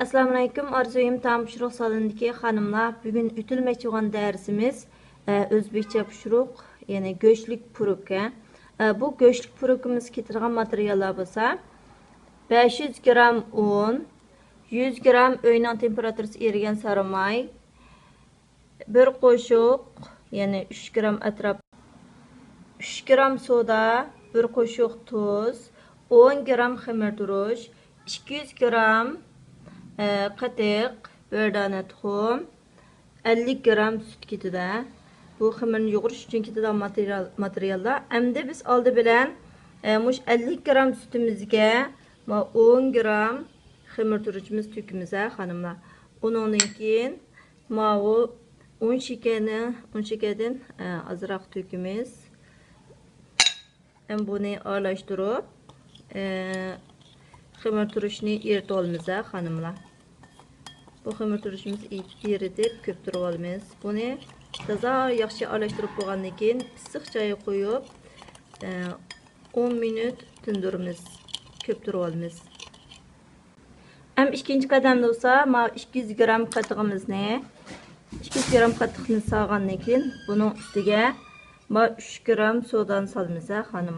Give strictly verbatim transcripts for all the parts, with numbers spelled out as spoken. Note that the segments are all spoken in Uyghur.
ئەسسالامۇئەلەيكۇم، ئارزۇيۇم تائام پىشۇرۇق سالونىدىكى خانىملار. بۈگۈن ئۆتۈلمەكچى بولغان دەرسىمىز، ئە، ئۆزبېكچە پىشۇرۇق، يەنى گۆشلۈك پۇرۇك، ھە. ئە، بۇ گۆشلۈك پۇرۇكىمىز كېتىدىغان ماتېرىياللار بولسا، بەش يۈز گرام ئۇن، يۈز گرام ئۆينىڭ تېمپېراتۇرىسى ئېرىگەن سارىماي، بىر قوشۇق، يەنى ئۈچ گرام ئەتراپ، ئۈچ گرام سودا، بىر قوشۇق تۇز، ئون گرام خېمىر تۇرۇش، ئىككى يۈز گرام، ئە، قېتىق، بىر دانە تۇخۇم، ئەللىك گرام سۈت كېتىدۇ. بۇ خېمىرنى يۇغۇرۇش ئۈچۈن كېتىدىغان ماتېرىيال-، ماتېرىياللار. ئەمدى بىز ئالدى بىلەن، ئە، مۇشۇ ئەللىك گرام سۈتىمىزگە ما ئون گرام خېمىر تۇرۇشىمىز تۆكىمىز، ھە، خانىملار. ئۇنىڭدىن كېيىن ماۋۇ ئۇن شېكەرنى، ئۇن شېكەردىن، ئە، ئازراق تۆكىمىز. ھەم بۇنى ئارىلاشتۇرۇپ، ئە، خېمىر تۇرۇشنى ئېرىتىۋالىمىز، ھە، خانىملار. بۇ خېمىر تۇرۇشىمىزنى ئېرىتىپ، كۆپتۈرۈۋالىمىز. بۇنى تازا ياخشى ئارىلاشتۇرۇپ بولغاندىن كېيىن، ئىسسىق چايغا قويۇپ، ئە، ئون مىنۇت تىندۇرىمىز، كۆپتۈرۈۋالىمىز. ھەم ئىككىنچى قەدەمدە بولسا، ما ئىككى يۈز گرام قېتىقىمىزنى، ئىككى يۈز گرام قېتىقنى سالغاندىن كېيىن، بۇنىڭ ئۈستىگە ما ئۈچ گرام سودانى سالىمىز، ھە، خانىم.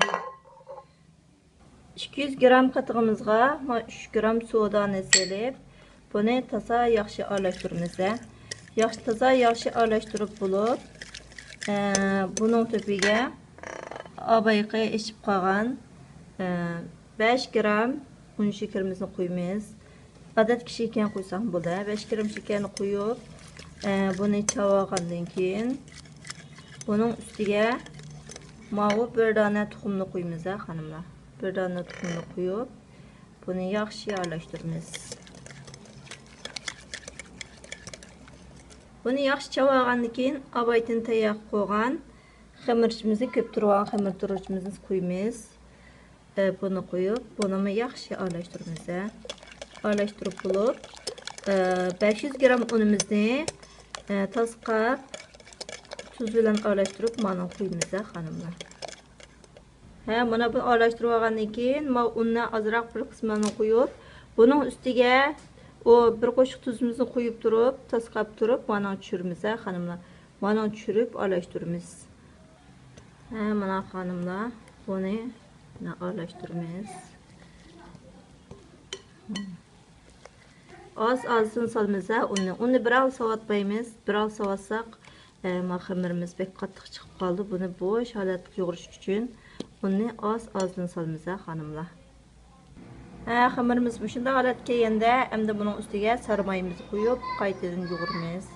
ئىككى يۈز گرام قېتىقىمىزغا ما ئۈچ گرام سودانى سېلىپ، بۇنى تازا ياخشى ئارىلاشتۇرىمىز، ھە. ياخشى، تازا ياخشى ئارىلاشتۇرۇپ بولۇپ، ئە، بۇنىڭ تۆپىگە ئاۋايقى ئېشىپ قالغان، ئە، بەش گرام ئۇن شېكىرىمىزنى قۇيىمىز. ئادەتتىكى شېكەرنى قۇيساقمۇ بولىدۇ. بەش گرام شېكەرنى قۇيۇپ، ئە، بۇنى چاۋالغاندىن كېيىن، بۇنىڭ ئۈستىگە ماۋۇ بىر دانە تۇخۇمنى قۇيىمىز، ھە، خانىملار. بىر دانە تۇخۇمنى قۇيۇپ، بۇنى ياخشى ئارىلاشتۇرىمىز. بۇنى ياخشى چاۋالغاندىن كېيىن، ئاۋايتىن تەييار قىلغان خېمىرچىمىزنى، كۆپتۈرۈۋالغان خېمىر تۇرۇشىمىزنى قۇيىمىز. ئە، بۇنى قويۇپ، بۇنىمۇ ياخشى ئارىلاشتۇرىمىز، ھە. ئارىلاشتۇرۇپ بولۇپ، ئە، بەش يۈز گرام ئۇنىمىزنى، ئە، تاز قاپ تۇز بىلەن ئارىلاشتۇرۇپ، مانا قۇيىمىز، ھە، خانىملار. ھە، مانا بۇنى ئارىلاشتۇرۇپ ئالغاندىن كېيىن، ما ئۇننى ئازراق بىر قىسمىنى قويۇپ، بۇنىڭ ئۈستىگە ئۇ بىر قوشۇق تۇزىمىزنى قويۇپ تۇرۇپ، تاز قاپ تۇرۇپ، مانا چۈشۈرىمىز، ھە، خانىملار. مانا چۈشۈرۈپ ئارىلاشتۇرىمىز. ھە، مانا خانىملار، بۇنى مانا ئارىلاشتۇرىمىز. ئاز-ئازدىن سالىمىز، ھە، ئۇننى. ئۇننى بىر ئاز ساۋاتمايمىز. بىر ئاز ساۋاتساق، ئە، ما خېمىرىمىز بەك قاتتىق چىقىپ قالدى. بۇنى بوش ھالەتتە يۇغۇرۇش ئۈچۈن ئۇننى ئاز-ئازدىن سالىمىز، ھە، خانىملار. ھە، خېمىرىمىز مۇشۇنداق ھالەتكە كەلگەندە، ئەمدى بۇنىڭ ئۈستىگە سارىمايىمىزنى قويۇپ، قايتىدىن يۇغۇرىمىز.